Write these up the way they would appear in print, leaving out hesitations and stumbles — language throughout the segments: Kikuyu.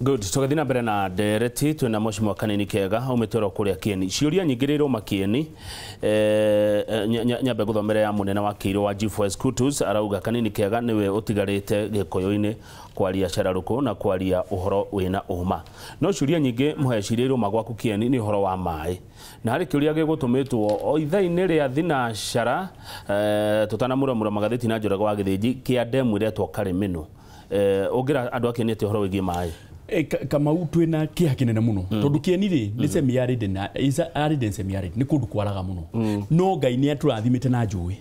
Good, tũgathiĩ na mbere na ndereti. Twĩna Mheshimiwa Kanini Kega aumĩte oro kũrĩa Kieni. Ciũria nyingĩ rĩrĩ Kieni, nyambe gũthomera ya mũnene wa Kĩirũ wa G4S Kutus. Arauga Kanini Kega nĩwe ũtigarĩte Gĩkũyũ-inĩ kwaria cararũkũ na kwaria ũhoro wĩna ũma. No ciũria nyingĩ mũheciria irũma gwaku Kieni nĩ ũhoro wa maĩ, na harĩ kĩũria gĩgũtũmĩtwo o ithaa-inĩ rĩa thinacara, tũtanamuramura magathĩti na Njũrago wa Gĩthĩnji, kĩa ndemu ĩretwo Karĩmĩnũ. Ũngĩra andũ a Kieni atĩa ũhoro wĩgiĩ maĩ? Kamau, twĩna kĩeha kĩnene mũno, tondũ Kĩeni rĩ nĩ semi arid na is arid and semi arid, nĩ kũndũ kwaraga mũno, no Ngai nĩ atũrathimĩte na njũĩ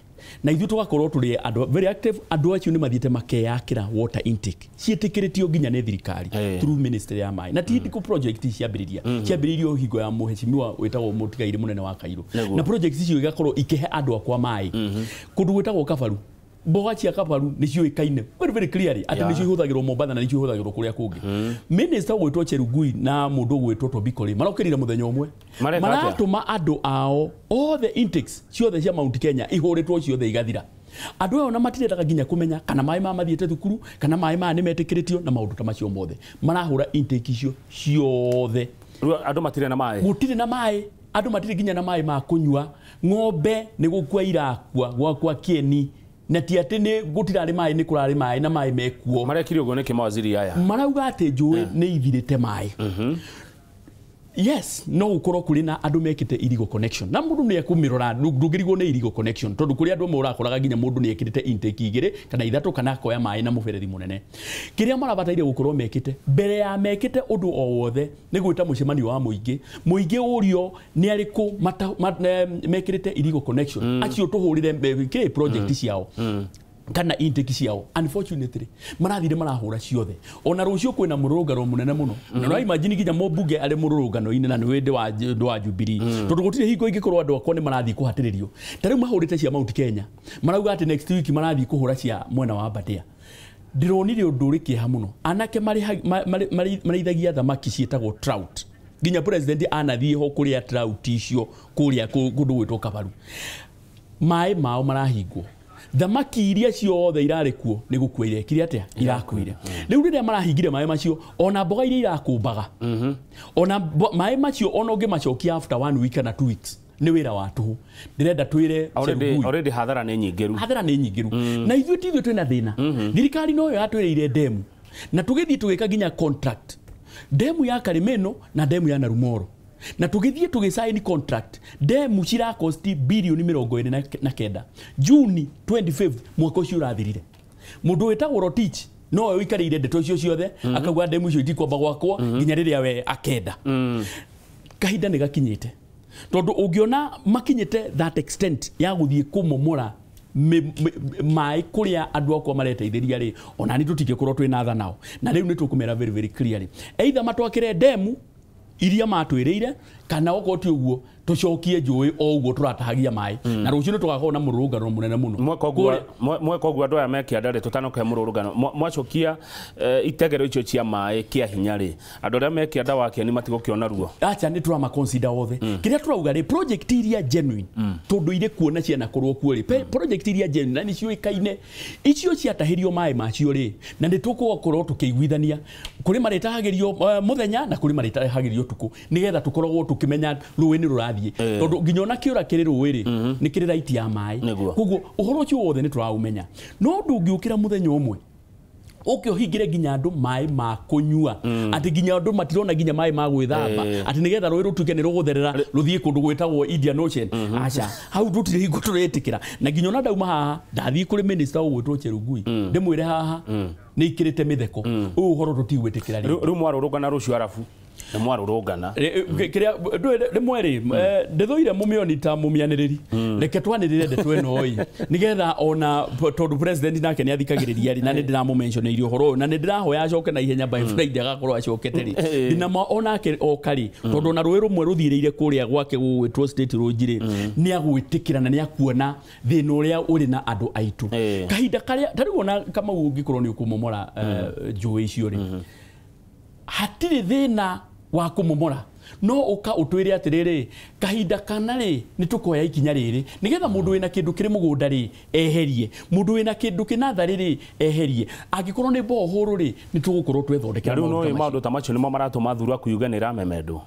na ithuĩ tũgakorwo tũrĩ andũ very active. Andũ acio nĩ mathiĩte makeyakĩra water intake ciĩtĩkĩrĩtio nginya nĩ thirikari through ministry ya maĩ, na ti ndikũ project ciambĩrĩria, ciambĩrĩirio hingo ya mũhecimiwa wĩtagwo mũtigairĩ mũnene wa Kairũ. Na project icio igakorwo ikĩhe andũ akwa maĩ kũndũ gwĩtagwo Kabaru. Mboga cia Kabaru nĩ ciũĩkaine very very clearly atĩ nĩcio ihũthagĩrwo Mombatha na nĩcio ihũthagĩrwo kũrĩa kũngĩ. Minister ũgwĩtwo Cherugui na mũndũ ũgwĩtwo Tobiko rĩ, marokĩrire mũthenya ũmwe. Mareka atĩa? Maratũma andũ ao othe, intakes ciothe cia Mount Kenya ihũrĩtwo ciothe igathira. Andũ aya ona matirendaga nginya kũmenya kana maĩ maya mathiĩte thukuru, kana maĩ maya nĩ metĩkĩrĩtio na maũndũ ta macio mothe. Marahũra intake icio ciothe. Rĩu andũ matirĩ na maĩ? Gũtirĩ na maĩ. Andũ matirĩ nginya na maĩ ma kũnyua. Ng'ombe nĩ gũkua irakua gwakwa Kĩeni, na ti atĩ nĩ gũtirarĩ maĩ, nĩ kũrarĩ maĩ na maĩ mekuo. Marekire ũguo nĩkĩ mawaziri aya? Marauga atĩ njũĩ nĩ ithirĩte maĩ. Yes, no gũkorwo kũrĩ na andũ mekĩte illegal connection, na mũndũ nĩ ekũmĩrora, ndũngĩrigwo nĩ illegal connection, tondũ kũrĩ andũ amwe ũrakoraga nginya mũndũ nĩ ekĩrĩte intake igĩrĩ kana ithatũ, kana akoya maĩ na mũberethi mũnene. Kĩrĩa marabataire gũkorwo mekĩte mbere ya mekĩte ũndũ o wothe nĩ gwĩta mũcemanio wa mũingĩ, mũingĩ ũrio nĩ arĩkũ mekĩrĩte illegal connection, acio tũhũrĩre kĩ project ciao kana intake ciao. Unfortunately, marathire marahũra ciothe. Ona rũciũ kwĩna mũrũrũngano mũnene mũno, na no imagine nginya mũmbunge arĩ mũrũrũngano-inĩ na nĩ wĩndĩ wa ndũ wa Jubilee, tondũ gũtirĩ hingo ingĩkorwo andũ akwa nĩ marathiĩ kũhatĩrĩrio. Ta rĩu mahũrĩte cia Mount Kenya, marauga atĩ next week marathiĩ kũhũra cia mwena wa Aberdare. Ndĩronire ũndũ ũrĩ kĩeha mũno. Anake marĩithagia thamaki ciĩtagwo trout, nginya president anathiĩ ho kũrĩa trout icio kũrĩa kũndũ gwĩtwo Kabaru. Maĩ mao marahingwo, thamaki iria ciothe irarĩ kuo nĩ gũkua irekire atĩa? Irakuire. Rĩu rĩrĩa marahingire maĩ macio, ona mboga iria irakũmbaga, ona maĩ macio ona ũngĩmacokia after one week kana 2 weeks, nĩ wĩra wa tũhũ. Ndĩrenda twĩre Already Cherugui, already hathara nĩ nyingĩru. Hathara nĩ nyingĩru, na ithuĩ ti ithuĩ twĩna thĩna. Thirikari noyo yatwĩrĩire ndemu, na tũgĩthiĩ tũgĩka nginya contract ndemu ya Karimeno na ndemu ya Narumoro, na tũgĩthiĩ tũgĩsign contract. Ndemu cirakosti birioni 29, Juni 25 mwaka ũcio ũrathirire. Mũndũ wĩtagwo Rotich nowe ũikarĩire ndeto icio ciothe, akauga ndemu icio itikwamba gwakwo nginya rĩrĩa we akenda. Kahinda nĩ gakinyĩte, tondũ ũngĩona makinyĩte that extent ya gũthiĩ kũmomora maĩ kũrĩa andũ akwa mareteithĩria rĩ, ona nĩ tũtingĩkorwo twĩna tha nao. Na rĩu nĩ tũkũmera very very clearly, either matwakĩre ndemu iria matwĩrĩire, kana okorwo ti ũguo tũcokie njũĩ o ũguo tũratahagia maĩ. Na rũciũ nĩ tũgakorwo na mũrũrũngano mũnene mũno. Mweka ũguo, mweka ũguo andũ aya me kĩanda rĩ, tũtanoke mũrũrũngano, mwacokia itegero icio cia maĩ kĩa hinya rĩ, andũ arĩa me kĩanda wa Kĩeni matigũkĩona ruo? Acha, nĩ tũrama consider othe. Kĩrĩa tũrauga rĩ, project iria genuine, tondũ irĩ kuo na cianakorwo kuo rĩ, project iria genuine na nĩ ciũĩkaine, icio ciatahĩrio maĩ macio rĩ, na nĩ tũgũkorwo tũkĩiguithania kũrĩ marĩtahagĩrio mũthenya na kũrĩ marĩtahagĩrio ũtukũ, nĩgetha tũkoragwo tũkĩmenya rũĩ nĩ rũrathiĩ, tondũ nginya ona kĩũra kĩrĩ rũĩ rĩ, nĩ kĩrĩ right ya maĩ. Koguo ũhoro ũcio wothe nĩ tũraũmenya, no ndũngĩũkĩra mũthenya ũmwe ũke ũhingĩre nginya andũ maĩ ma kũnyua, atĩ nginya andũ matirona nginya maĩ ma gwĩthamba, atĩ nĩgetha rũĩ rũtuĩke nĩ rũgũtherera rũthiĩ kũndũ gwĩtagwo Indian Ocean. Aca, hau tũtirĩ hingo tũretĩkĩra. Na nginya ona ndauma haha ndathiĩ kũrĩ minister ũgwĩtwo Cherugui, ndĩmwĩre haha nĩ ikĩrĩte mĩtheko, ũyũ ũhoro tũtigwĩtĩkĩra rĩngĩ. Rĩu mwarũrũngana rũciũ, arabu nĩ mwarũrũngana? Kĩrĩa ndũĩ rĩmwe rĩ, ndĩthũire mũmĩoni ta mũmĩanĩrĩri. Reke twanĩrĩre ndeto ĩno ĩ, nĩgetha ona tondũ president nake nĩ athikagĩrĩria rĩ, na nĩ ndĩramũmentionĩire ũhoro ũyũ, na nĩ ndĩrahoya acoke na ihenya, by Friday agakorwo acokete rĩ. Ndĩnama onake oka rĩ, tondũ ona rũĩ rũmwe rũthiĩrĩire kũrĩa gwake gũgwĩtwo State Lodge rĩ, nĩ agwĩtĩkĩra na nĩ akuona thĩna ũrĩa ũrĩ na andũ aitũ. Kahinda karĩa ta rĩu ona Kamau ũngĩkorwo nĩ ũkũmomora njũĩ icio rĩ, hatirĩ thĩna wa kũmomora. No uka utwire atiriri kahinda kana ri ni tukoya ikinya riri nigetha mundu wina kindu kiri mugunda ri eherie, mundu wina kindu kinathari ri eherie, angikorwo ni bohoro ri ni tugukorwo twethondekera. Riu no maundu ta macio nimo maratuma thuru akuyuge ni ramemendwo.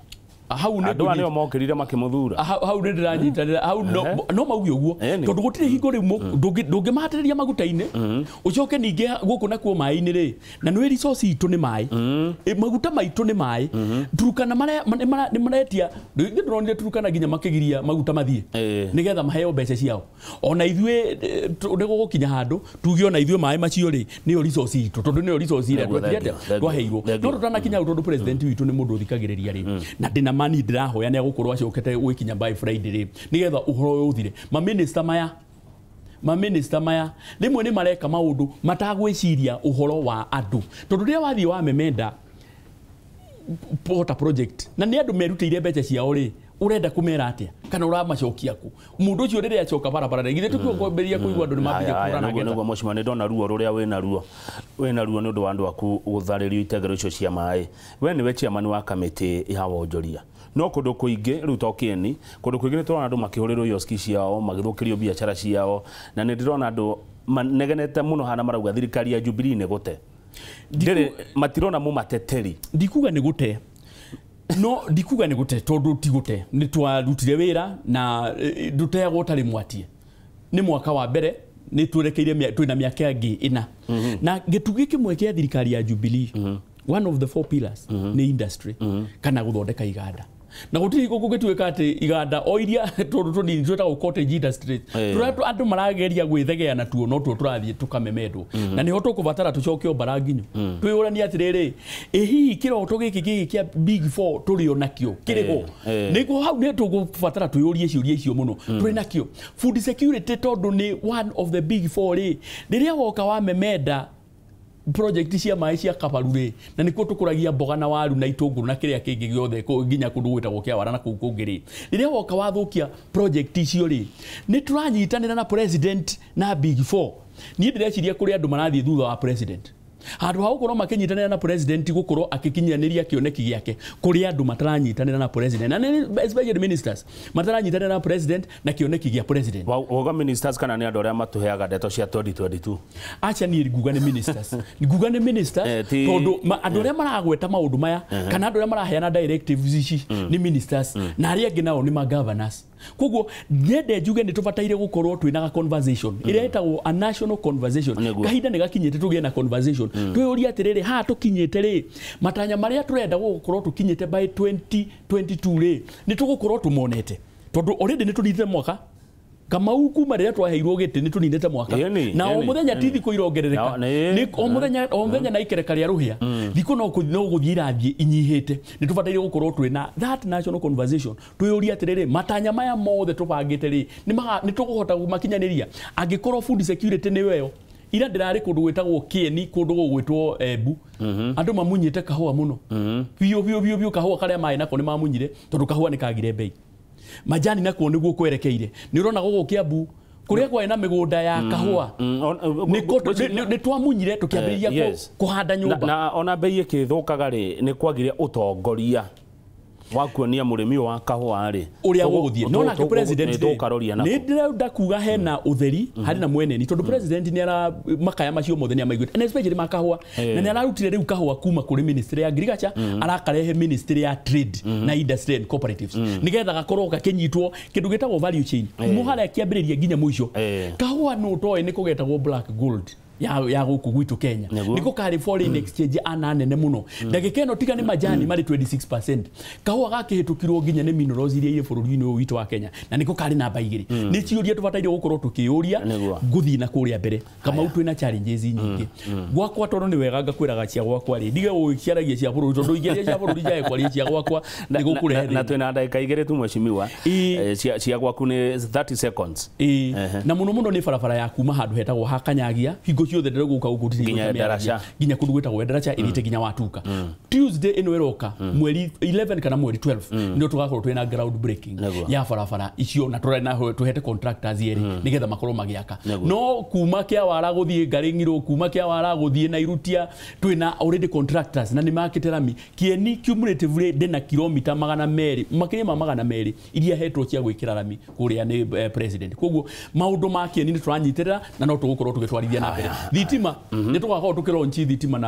Hau nĩ andũ anĩo mokĩrire makĩmũthura. Hau nĩ ndĩranyitanĩra hau, no mauge ũguo tondũ gũtirĩ hingo rĩu ndũngĩmahatĩrĩria maguta-inĩ ũcoke ningĩ gũkũ nakuo maĩ-inĩ rĩ, na nĩ resource itũ nĩ maĩ, maguta maitũ nĩ maĩ. Turukana nĩ maretia, ndĩronire Turukana nginya makĩgiria maguta mathiĩ nĩgetha maheo mbeca ciao. Ona ithuĩ nĩ gũgũkinya handũ tuge ona ithuĩ maĩ macio rĩ nĩyo resource itũ, tondũ nĩyo resource ĩrĩa twaheirwo. No tũtanakinya hau, tondũ president witũ nĩ mũndũ ũthikagĩrĩria rĩ, na ndĩna mani ndĩrahoya nĩ agũkorwo acokete gwĩkinya by Friday rĩ, nĩgetha ũhoro ũyũ ũthire. Maminista maya rĩmwe nĩ mareka maũndũ matagwĩciria ũhoro wa andũ, tondũ rĩrĩa wathiĩ wa memenda water project na nĩ andũ merutĩire mbeca ciao rĩ, ũrenda kũmera atĩa kana ũramacokia kũ? Mũndũ ũcio rĩrĩa acoka barabara rĩ, githĩ tũkwambĩrĩria kũigua andũ nĩ mambĩrĩria kũhũrana ngetha. Nĩguo mũcima, nĩ ndona ruo rũrĩa wĩna ruo nĩ ũndũ wa andũ aku gũtharĩrio itegero icio cia maĩ. We nĩwe chairman wa kamĩtĩ ya wonjoria, no kũndũ kũingĩ rĩu to Kĩeni, kũndũ kũingĩ nĩ tũrona andũ makĩhũrĩrwo ioski ciao, magĩthũkĩrio biacara ciao, na nĩ ndĩrona andũ manegenete mũno hana marauga thirikari ya Jubilee nĩ gũte. Ndĩrĩ matirona mũmateteri. Ndikuga nĩ gũte, no ndikuga nĩ gũte tondũ ti gũte, nĩ twarutire wĩra na ndũteagwo ũtarĩ mwatie. Nĩ mwaka wa mbere nĩ twerekeire twĩna mĩaka ĩngĩ ĩna, na gĩtugĩ kĩmwe kĩa thirikari ya Jubilee, one of the four pillars nĩ industry kana gũthondeka iganda. Na gũtirĩ hingo kũngĩtuĩka atĩ iganda o iria tũndũ tũnini twĩtagwo cottage industries tũrĩa andũ marageria gwĩthegea natuo no tuo tũrathiĩ tũkamemendwo, na nĩho tũkũbatara tũcoke o mbara nginyo twĩyũranie atĩrĩrĩ, ĩ hihi kĩroto gĩkĩ gĩkĩ kĩa big four tũrĩ o nakĩo kĩrĩ ho? Nĩguo hau nĩ tũgũbatara twĩyũrie ciũria icio mũno. Tũrĩ nakĩo food security tondũ nĩ one of the big four rĩ, rĩrĩa woka wamemenda project cia maĩ cia Kabaru rĩ, na nĩkuo tũkũragia mboga na waru na itũngũrũ na kĩrĩa kĩngĩ gĩothe nginya kũndũ gwĩtagwo Kĩawara na kũu kũngĩ rĩ, rĩrĩa woka wathũkia project icio rĩ, nĩ tũranyitanĩra na president na big four. Niĩ ndĩreciria kũrĩ andũ marathiĩ thutha wa president, handũ ha gũkorwo makĩnyitanĩra na president gũkorwo akĩkinyanĩria kĩoneki gĩake, kũrĩ andũ mataranyitanĩra na president, na nĩ especially ministers mataranyitanĩra na president na kĩoneki gĩa president. Wauga ministers kana nĩ andũ arĩa matũheaga ndeto cia 2022? Acha niĩ nguga nĩ ministers, nguga nĩ ministers tondũ andũ arĩa maragweta maũndũ maya kana andũ arĩa maraheana directives ici nĩ ministers, na arĩa angĩ nao nĩ ma governors. Koguo nyende njuge nĩ tũbataire gũkorwo twĩna conversation ĩrĩa ĩtagwo a national conversation. Kahinda nĩ gakinyĩte tũgĩe na conversation, twĩyũrie atĩrĩrĩ, haha tũkinyĩte rĩ, matanya marĩa tũrenda gũkorwo tũkinyĩte by 2022 rĩ, nĩ tũgũkorwo tũmonete, tondũ already nĩ tũninĩte mwaka. Kamau kuma rĩrĩa twaheirwo gĩtĩ nĩ tũninĩte mwaka, na o mũthenya ti thikũ irongerereka, nĩ o mũthenya na ikereka rĩa rũhĩa thikũ no gũthiĩ irathiĩ inyihĩte. Nĩ tũbataire gũkorwo twĩna that national conversation, twĩyũrie atĩrĩrĩ, matanya maya mothe tũbangĩte rĩ, nĩ tũkũhota kũmakinyanĩria? Angĩkorwo food security nĩ weyo, ira ndĩrarĩ kũndũ gwĩtagwo Kĩeni, kũndũ gũgwĩtwo Embu, andũ mamunyĩte kahũa mũno biũ biũ biũ biũ, kahũa karĩa maĩ nako nĩ mamunyire tondũ kahũa nĩ kagire bei. Majani nakuo nĩguo kwerekeire. Nĩ ũrona gũkũ Kĩambu kũrĩa kwarĩ na mĩgũnda ya kahũa nĩ twamunyire tũkĩambĩrĩria kũhanda nyũmba. Na ona bei ĩkĩthũkaga rĩ, nĩ kwagire ũtongoria wa kuonia mũrĩmi wa kahũa rĩ ũrĩa gũgũthiĩ. No nake president nĩ ndĩrenda kuga hena ũtheri harĩ na mweneni, tondũ president nĩ ara makaya macio mothe nĩ amaiguĩte, and especially ma kahũa, na nĩ ararutire rĩu kahũa kuma kũrĩ ministry ya agriculture arakarehe ministry ya trade na industry and cooperatives, nĩgetha gakorwo gakĩnyitwo kĩndũ gĩtagwo value chain kuma harĩa kĩambĩrĩria nginya mũico. Kahũa nĩ ũtoĩ nĩko getagwo black gold ya gũkũ gwitũ Kenya, nĩko karĩ foreign exchange ana nene mũno. Ndagĩka ĩno tiga nĩ majani marĩ 26%, kahũa gakĩhĩtũkirwo nginya nĩ minerals iria irĩ bũrũri-inĩ ũyũ witũ wa Kenya, na nĩko karĩ namba 2. Nĩ ciũria tũbataire gũkorwo tũkĩũria gũthiĩ na kũrĩa mbere. Kamau twĩna challenges nyingĩ gwakwa, tondũ nĩ wega ngakwĩraga cia gwakwa rĩ, ndige gũgĩciaragia cia bũrũri, tondũ ingĩaria cia bũrũri njae kwaria cia gwakwa nĩ gũkũrehe. Na twĩna ndagĩka 2 tu mheshimiwa, cia gwaku nĩ 30 seconds. Na mũno mũno nĩ barabara ya kuma handũ hetagwo ha Kanyagia, hingo Hingo ciothe ndĩragũka gũkũ Nginya ndirigũte Endarasha. Nginya kũndũ gwĩtagwo Endarasha ĩthiĩte nginya Watuka. Tuesday ĩno ĩroka, mweri 11 kana mweri 12, nĩo tũgakorwo twĩna ground breaking ya barabara icio, na tũrarĩ na tũhete contractors erĩ nĩgetha makorwo magĩaka. No kuma Kĩawara gũthiĩ Ngarĩng'irũ, kuma Kĩawara gũthiĩ Nairutia, twĩna already contractors na nĩ makĩte rami. Kieni cumulatively ndĩna kilomita 200, makĩria ma 200 iria hetwo cia gwĩkĩra rami kũrĩa nĩ president. Koguo maũndũ ma Kieni nĩ tũranyitĩrĩra na no tũgũkorwo tũgĩtwarithia na mbere. Thitima, nĩ tũgakorwo tũkĩlaunch thitima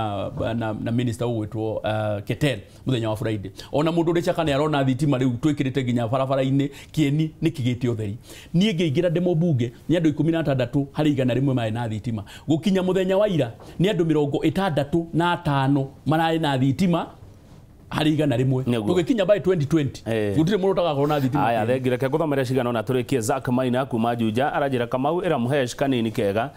na minister ũgwĩtwo Keter mũthenya wa Friday. Ona mũndũ ũrĩ Chaka nĩ arona thitima rĩu twĩkĩrĩte nginya barabara-inĩ. Kieni nĩ kĩgĩte ũtheri. Niĩ ngĩingĩra ndĩ mũmbunge nĩ andũ 16 harĩ 100 marĩ na thitima. Gũkinya mũthenya wa ira nĩ andũ 65 mararĩ na thitima harĩ 100. Tũgĩkinya by 2020 gũtirĩ mũndũ ũtagakorwo na thitima. Aya, thengi, reke ngũthomere cigana ona tũrĩkie. Zack Maina kuma Juja aranjĩra, Kamau ĩra Mũhesh kanini kega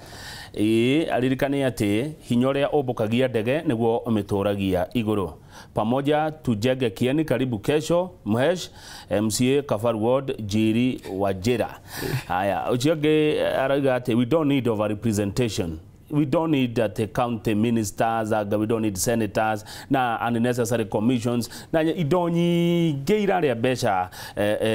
ĩĩ aririkane atĩ hinya ũrĩa ũmbũkagia ndege nĩguo ũmĩtũragia igũrũ. Pamoja tujenge Kieni. Karibu kesho Mhesh, MCA Kafaru Ward, Jiri Wajira. Haya, ũcio ũngĩ arauga atĩ we don't need overrepresentation, we don't need that the county ministers, we don't need senators na unnecessary commissions na indo nyingĩ irarĩa mbeca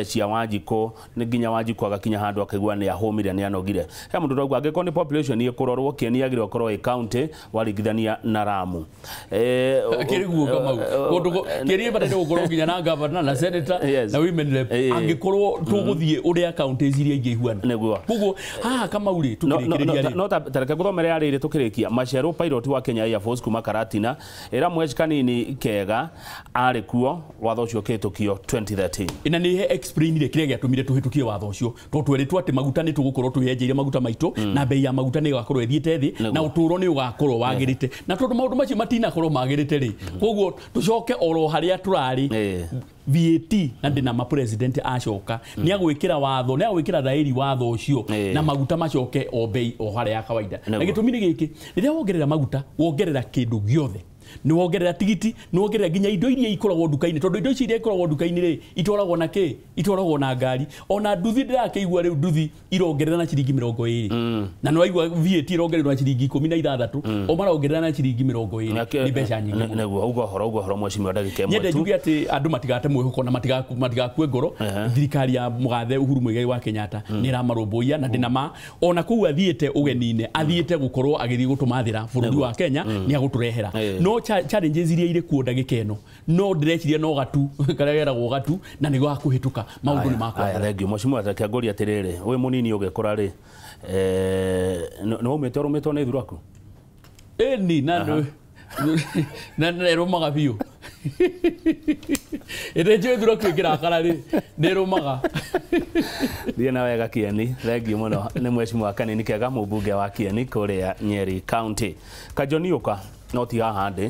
cia Wanjikũ. Nĩ nginya Wanjikũ agakinya handũ akaigua nĩ ahũmire, nĩ anogire. He mũndũ ũrauga angĩkorwo nĩ population ĩkũrorwo, Kieni yagĩrĩirwo gũkorwo ĩ county waringithania na Ramu. Kĩrĩ guo, Kamau, kũndũ kĩrĩ ĩbataire gũkorwo nginya na governor na senator na women rep, angĩkorwo tũgũthiĩ ũrĩa counties iria ingĩ ihuana. Koguo haha, Kamau rĩ, tũkĩrĩkĩrĩria rĩ, No tareke ngũthomere yarĩ tũkĩrĩkia. Macerũ pilot wa Kenya Air Force kuma Karatina ĩra Mwesh kanini kega arĩ kuo watho ũcio ũkĩhĩtũkio 2013. Na nä explainire kĩrĩa gĩatũmire tũhĩtũkie watho ũcio, tondũ twerĩtwo atĩ maguta nĩ tũgũkorwo twĩyenjeire maguta maitũ na bei ya maguta nĩ ĩgakorwo ĩthiĩte thĩ na ũtũũro nĩ ũgakorwo wagĩrĩte. Na tondũ maũndũ macio matinakorwo magĩrĩte rĩ, koguo tũcoke oro harĩa tũrarĩ. VAT, na ndĩna ma president acoka nĩ agwĩkĩra watho, nĩ agwĩkĩra thaĩri watho ũcio na maguta macoke o bei o harĩa ya kawaida. Na gĩtũmi nĩ gĩkĩ: rĩrĩa wongerera maguta, wongerera kĩndũ gĩothe, nĩ wongerera tigiti, nĩ wongerera nginya indo iria ikoragwo nduka-inĩ, tondũ indo ici iria ikoragwo nduka-inĩ rĩ, itwaragwo na kĩ? Itwaragwo na ngari. Ona nduthi, ndĩrakĩigua rĩu nduthi irongerera na ciringi 20, na nĩ waigua VAT irongererwo na ciringi 16, o marongerera na ciringi 20. Nĩ mbeca nyingĩ mũno. Nĩguo, uga ũhoro, uga ũhoro, mheshimiwa, ndagĩka ĩmwe Nyende tu. njuge atĩ andũ matigate mwĩhoko na matigakue ngoro. Thirikari ya mũgathe Uhuru Muigai wa Kenyatta nĩ ĩramarũmbũiya, na ndĩna ma ona kũu athiĩte ũgeni-inĩ, athiĩte gũkorwo agĩthiĩ gũtũmathĩra bũrũri wa Kenya, nĩ agũtũrehera. No challenges iria irĩ kuo ndagĩka ĩno, no ndĩreciria no gatu karĩa geragwo gatu na nĩ gakũhĩtũka, maũndũ nĩ Aya, makwagĩra. Thank you, mheshimiwa. Reke ngũrie atĩrĩrĩ, wĩ mũnini ũgĩkũra rĩ, nĩ waumĩte ũrũmĩtwo nĩ thuraku? Ĩni, na na ĩrũmaga biũ. Ĩndĩ njũĩ thuraku ĩngĩrakara rĩ, nĩ ĩrũmaga. Thiĩ na wega Kieni, thengiũ mũno. Nĩ mheshimiwa Kanini Kega, mũmbunge wa Kieni kũrĩa Nyeri County. Kanjoni ũka no ti haha ndĩ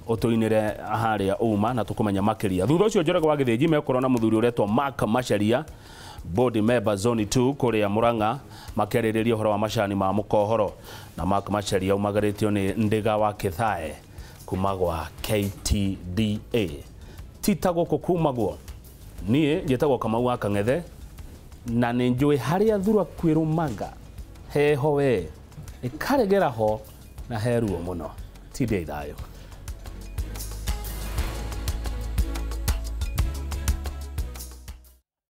ũtũinĩre harĩa uma na tũkũmenya makĩria. Thutha ũcio Njoroge wa Gĩthĩnji mekorwo na mũthuri ũretwo Mark Macharia, board member zone 2 kũrĩa Murang'a, makĩarĩrĩria ũhoro wa macani ma mũkohoro. Na Mark Macharia umagarĩtio nĩ Ndĩga wa Kĩthae kuma gwa KTDA. Tita gũkũ kumagwo niĩ njĩtagwo Kamau wa Kang'ethe, na nĩ njũĩ harĩa thuraku ĩrũmaga heho we ĩkaregera ho na he ruo mũno. Tindĩai thayũ.